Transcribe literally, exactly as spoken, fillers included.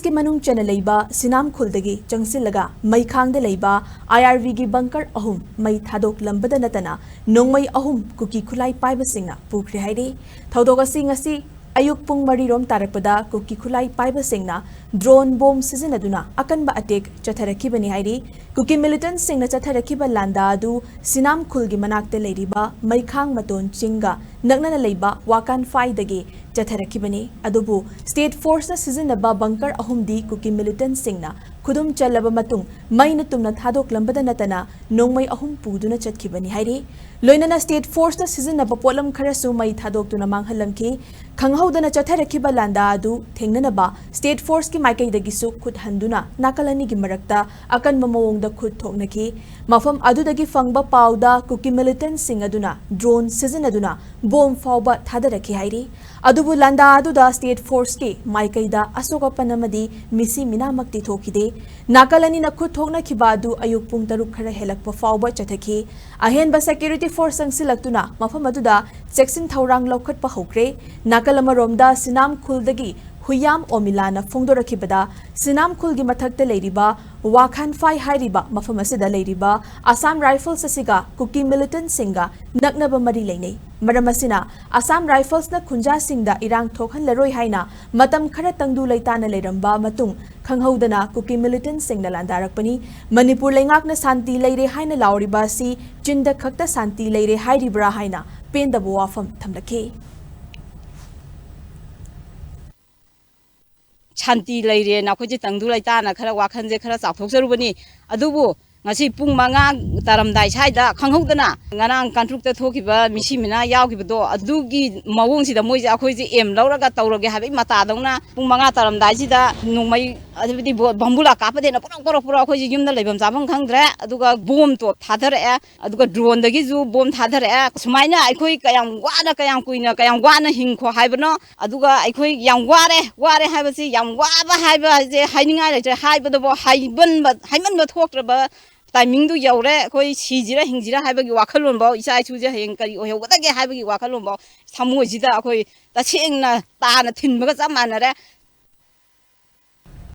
ꯀꯤ ꯃꯅꯨꯡ ꯆꯟꯅ ꯂꯩꯕ ꯁꯤꯅꯥꯝꯈꯨꯜꯗꯒꯤ ꯆꯪꯁꯤꯜꯂꯒ ꯃꯩꯈꯥꯡꯗ ꯂꯩꯕ ꯑꯥꯏ ꯑꯥꯔ ꯕꯤꯒꯤ ꯕꯪꯀꯔ ꯑꯍꯨꯝ ꯃꯩ ꯊꯥꯗꯣꯛꯂꯝꯕꯗ ꯅꯠꯇꯅ ꯅꯣꯡꯃꯩ ꯑꯍꯨꯝ ꯀꯨꯀꯤ ꯈꯨꯠꯂꯥꯏ ꯄꯥꯏꯕꯁꯤꯡꯅ ꯄꯨꯈ꯭ꯔꯦ ꯍꯥꯏꯔꯤ꯫ ꯊꯧꯗꯣꯛ ꯑꯁꯤ ꯉꯁꯤ ꯑꯌꯨꯛ ꯄꯨꯡ ꯃꯔꯤꯔꯣꯝ ꯇꯥꯔꯛꯄꯗ ꯀꯨꯀꯤ ꯈꯨꯠꯂꯥꯏ ꯄꯥꯏꯕꯁꯤꯡꯅ ꯗ꯭ꯔꯣꯟ ꯕꯣꯝ ꯁꯤꯖꯤꯟꯅꯗꯨꯅ ꯑꯀꯟꯕ ꯑꯦꯇꯦꯛ ꯆꯠꯊꯔꯛꯈꯤꯕꯅꯤ ꯍꯥꯏꯔꯤ꯫ ꯀꯨꯀꯤ ꯃꯤꯂꯤꯇꯦꯟꯠꯁꯤꯡꯅ ꯆꯠꯊꯔꯛꯈꯤꯕ ꯂꯥꯟꯗꯥ ꯑꯗꯨ ꯁꯤꯅꯥꯝ ꯈꯨꯜꯒꯤ ꯃꯅꯥꯛꯇ ꯂꯩꯔꯤꯕ ꯃꯩꯈꯥꯡ ꯃꯇꯣꯟ ꯆꯤꯡꯒ ꯅꯛꯅꯅ ꯂꯩꯕ ꯋꯥꯀꯥꯟꯐꯥꯏꯗꯒꯤ ꯆꯠꯊꯔꯛꯈꯤꯕꯅꯤ꯫ ꯑꯗꯨꯕꯨ ꯁ꯭ꯇꯦꯠ ꯐꯣꯔꯁꯅ ꯁꯤꯖꯤꯟꯅꯕ ꯕꯪꯀꯔ ꯑꯍꯨꯝꯗꯤ ꯀꯨꯀꯤ ꯃꯤꯂꯤꯇꯦꯟꯠꯁꯤꯡꯅ ꯈꯨꯗꯨꯝ ꯆꯜꯂꯕ ꯃꯇꯨꯡ ꯃꯩꯅ ꯇꯨꯝꯅ ꯊꯥꯗꯣꯛꯂꯝꯕꯗ ꯅꯠꯇꯅ ꯅꯣꯡꯃꯩ ꯑꯍꯨꯝ ꯄꯨꯗꯨꯅ ꯆꯠꯈꯤꯕꯅꯤ ꯍꯥꯏꯔꯤ꯫ ꯂꯣꯏꯅꯅ ꯁ꯭ꯇꯦꯠ ꯐꯣꯔꯁꯅ ꯁꯤꯖꯤꯟꯅꯕ ꯄꯣꯠꯂꯝ ꯈꯔꯁꯨ ꯃꯩ ꯊꯥꯗꯣꯛꯇꯨꯅ ꯃꯥꯡꯍꯜꯂꯝꯈꯤ꯫ ꯈꯪꯍꯧꯗꯅ ꯆꯠꯊꯔꯛꯈꯤꯕ ꯂꯥꯟꯗꯥ ꯑꯗꯨ ꯊꯦꯡꯅꯅꯕ ꯁ꯭ꯇꯦꯠ ꯐꯣꯔꯁꯀꯤ ꯃꯥꯏꯀꯩꯗꯒꯤꯁꯨ ꯈꯨꯠ ꯍꯟꯗꯨꯅ ꯅꯥꯀꯜ ꯑꯅꯤꯒꯤ ꯃꯔꯛꯇ ꯑꯀꯟꯕ ꯃꯑꯣꯡꯗ ꯈꯨꯠ ꯊꯣꯛꯅꯈꯤ꯫ ꯃꯐꯝ ꯑꯗꯨꯗꯒꯤ ꯐꯪꯕ ꯄꯥꯎꯗ ꯀꯨꯀꯤ ꯃꯤꯂꯤꯇꯦꯟꯠꯁꯤꯡ ꯑꯗꯨꯅ ꯗ꯭ꯔꯣꯟ ꯁꯤꯖꯤꯟꯅꯗꯨꯅ ꯕꯣꯝ ꯐꯥꯎꯕ ꯊꯥꯗꯔꯛꯈꯤ ꯍꯥꯏꯔꯤ꯫ ꯑꯗꯨꯕꯨ ꯂꯥꯟꯗꯥ ꯑꯗꯨꯗ ꯁ꯭ꯇꯦꯠ ꯐꯣꯔꯁꯀꯤ ꯃꯥꯏꯀꯩꯗ ꯑꯁꯣꯛ ꯑꯄꯟ ꯑꯃꯗꯤ ꯃꯤꯁꯤ ꯃꯤꯅꯥꯃꯛꯇꯤ ꯊꯣꯛꯈꯤꯗꯦ꯫ ꯅꯥꯀꯜ ꯑꯅꯤꯅ ꯈꯨꯠ ꯊꯣꯛꯅꯈꯤꯕ ꯑꯗꯨ ꯑꯌꯨꯛ ꯄꯨꯡ ꯇꯔꯨꯛ ꯈꯔ ꯍꯦꯜꯂꯛꯄ ꯐꯥꯎꯕ ꯆꯠꯊꯈꯤ꯫ ꯑꯍꯦꯟꯕ ꯁꯦꯀ꯭ꯌꯨꯔꯤꯇꯤ ꯐꯣꯔꯁ ꯆꯪꯁꯤꯜꯂꯛꯇꯨꯅ ꯃꯐꯝ ꯑꯗꯨꯗ ꯆꯦꯛꯁꯤꯟ ꯊꯧꯔꯥꯡ ꯂꯧꯈꯠꯄ ꯍꯧꯈ꯭ꯔꯦ꯫ ꯅꯥꯀꯜ ꯑꯃꯔꯣꯝꯗ ꯁꯤꯅꯥꯝ ꯈꯨꯜꯗꯒꯤ ꯍꯨꯏꯌꯥꯝ ꯑꯣꯃꯤꯂꯥꯅ ꯐꯣꯡꯗꯣꯔꯛꯈꯤꯕꯗ, ꯁꯤꯅꯥꯝ ꯈꯨꯜꯒꯤ ꯃꯊꯛꯇ ꯂꯩꯔꯤꯕ ꯋꯥꯈꯥꯟꯐꯥꯏ ꯍꯥꯏꯔꯤꯕ ꯃꯐꯝ ꯑꯁꯤꯗ ꯂꯩꯔꯤꯕ ꯑꯁꯥꯝ ꯔꯥꯏꯐꯜꯁ ꯑꯁꯤꯒ ꯀꯨꯀꯤ ꯃꯤꯂꯤꯇꯦꯟꯠꯁꯤꯡꯒ ꯅꯛꯅꯕ ꯃꯔꯤ ꯂꯩꯅꯩ꯫ ꯃꯔꯝ ꯑꯁꯤꯅ ꯑꯁꯥꯝ ꯔꯥꯏꯐꯜꯁꯅ ꯈꯨꯟꯖꯥꯁꯤꯡꯗ ꯏꯔꯥꯡ ꯊꯣꯛꯍꯜꯂꯔꯣꯏ ꯍꯥꯏꯅ ꯃꯇꯝ ꯈꯔ ꯇꯪꯗꯨ ꯂꯩꯇꯥꯅ ꯂꯩꯔꯝꯕ ꯃꯇꯨꯡ ꯈꯪꯍꯧꯗꯅ ꯀꯨꯀꯤ ꯃꯤꯂꯤꯇꯦꯟꯠꯁꯤꯡꯅ ꯂꯥꯟꯗꯥꯔꯛꯄꯅꯤ꯫ ꯃꯅꯤꯄꯨꯔ ꯂꯩꯉꯥꯛꯅ ꯁꯥꯟꯇꯤ ꯂꯩꯔꯦ ꯍꯥꯏꯅ ꯂꯥꯎꯔꯤꯕ ꯑꯁꯤ ꯆꯤꯟꯗ ꯈꯛꯇ ꯁꯥꯟꯇꯤ ꯂꯩꯔꯦ ꯍꯥꯏꯔꯤꯕ꯭ꯔꯥ ꯍꯥꯏꯅ ꯄꯦꯟꯗꯕ ꯋꯥꯐꯝ ꯊꯝꯂꯛꯈꯤ꯫ ꯁꯥꯟꯇꯤ ꯂꯩꯔꯦꯅ ꯑꯩꯈꯣꯏꯁꯦ ꯇꯪꯗꯨ ꯂꯩꯇꯥꯅ ꯈꯔ ꯋꯥꯈꯜꯁꯦ ꯈꯔ ꯆꯥꯎꯊꯣꯛꯆꯔꯨꯕꯅꯤ꯫ ꯑꯗꯨꯕꯨ ꯉꯁꯤ ꯄꯨꯡ ꯃꯉꯥ ꯇꯥꯔꯝꯗꯥꯏ ꯁ꯭ꯋꯥꯏꯗ ꯈꯪꯍꯧꯗꯅ ꯉꯔꯥꯡ ꯀꯥꯡꯇ꯭ꯔꯨꯛꯇ ꯊꯣꯛꯈꯤꯕ ꯃꯤꯁꯤ ꯃꯤꯅꯥ ꯌꯥꯎꯈꯤꯕꯗꯣ, ꯑꯗꯨꯒꯤ ꯃꯑꯣꯡꯁꯤꯗ ꯃꯣꯏꯁꯦ ꯑꯩꯈꯣꯏꯁꯦ ꯑꯦꯝ ꯂꯧꯔꯒ ꯇꯧꯔꯒꯦ ꯍꯥꯏꯕꯒꯤ ꯃꯇꯥꯗꯧꯅ ꯄꯨꯡ ꯃꯉꯥ ꯇꯥꯔꯝꯗꯥꯏꯁꯤꯗ ꯅꯣꯡꯃꯩ, ꯍꯥꯏꯕꯗꯤ ꯕꯣ-, ꯕꯝꯕꯨꯂꯥ ꯀꯥꯞꯄꯗꯩꯅ ꯄꯨꯔꯛ ꯄꯨꯔꯛ ꯄꯨꯔꯛ ꯑꯩꯈꯣꯏꯁꯦ ꯌꯨꯝꯗ ꯂꯩꯐꯝ ꯆꯥꯐꯝ ꯈꯪꯗ꯭ꯔꯦ꯫ ꯑꯗꯨꯒ ꯕꯣꯝ ꯇꯣꯞ ꯊꯥꯗꯔꯛꯑꯦ, ꯑꯗꯨꯒ ꯗ꯭ꯔꯣꯟꯗꯒꯤꯁꯨ ꯕꯣꯝ ꯊꯥꯗꯔꯛꯑꯦ꯫ ꯁꯨꯃꯥꯏꯅ ꯑꯩꯈꯣꯏ ꯀꯌꯥꯝ ꯋꯥꯅ, ꯀꯌꯥꯝ ꯀꯨꯏꯅ, ꯀꯌꯥꯝ ꯋꯥꯅ ꯍꯤꯡꯈꯣ ꯍꯥꯏꯕꯅꯣ? ꯑꯗꯨꯒ ꯑꯩꯈꯣꯏ ꯌꯥꯝ ꯋꯥꯔꯦ, ꯋꯥꯔꯦ ꯍꯥꯏꯕꯁꯤ, ꯌꯥꯝ ꯋꯥꯕ ꯍꯥꯏꯕ ꯍꯥꯏꯁꯦ ꯍꯥꯏꯅꯤꯡꯉꯥꯏ ꯂꯩꯇ꯭ꯔꯦ꯫ ꯍꯥꯏꯕꯗꯕꯨ ꯍꯥꯏꯃꯟꯕ, ꯍꯥꯏꯃꯟꯕ ꯊꯣꯛꯇ꯭ꯔꯕ ꯇꯥꯏꯃꯤꯡꯗꯨ ꯌꯧꯔꯦ꯫ ꯑꯩꯈꯣꯏ ꯁꯤꯁꯤꯔ ꯍꯤꯡꯁꯤꯔ ꯍꯥꯏꯕꯒꯤ ꯋꯥꯈꯜꯂꯣꯟꯐꯥꯎ, ꯏꯆꯥ ꯏꯁꯨꯁꯦ ꯍꯌꯦꯡ ꯀꯔꯤ ꯑꯣꯏꯍꯧꯒꯗꯒꯦ ꯍꯥꯏꯕꯒꯤ ꯋꯥꯈꯜꯂꯣꯟꯐꯥꯎ ꯊꯃꯣꯏꯁꯤꯗ ꯑꯩꯈꯣꯏ ꯇꯁꯦꯡꯅ ꯇꯥꯅ ꯊꯤꯟꯕꯒ ꯆꯞ ꯃꯥꯟꯅꯔꯦ꯫